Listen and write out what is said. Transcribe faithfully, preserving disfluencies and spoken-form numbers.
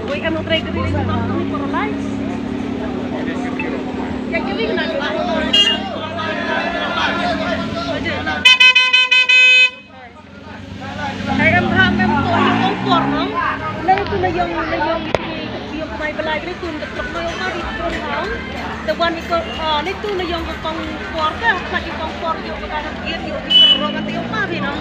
Wait, ano try ko rin sa mga paralyze? Ya, giving na. Ay, em ha, mem to yung kong por, no? Neitu na yung, na yung, yung may balay, neitu na yung may balay, neitu na yung may balay. The one ko, ah, neitu na yung kong por ka, na yung kong por, yung kong por, yung kong por, yung kong por, no?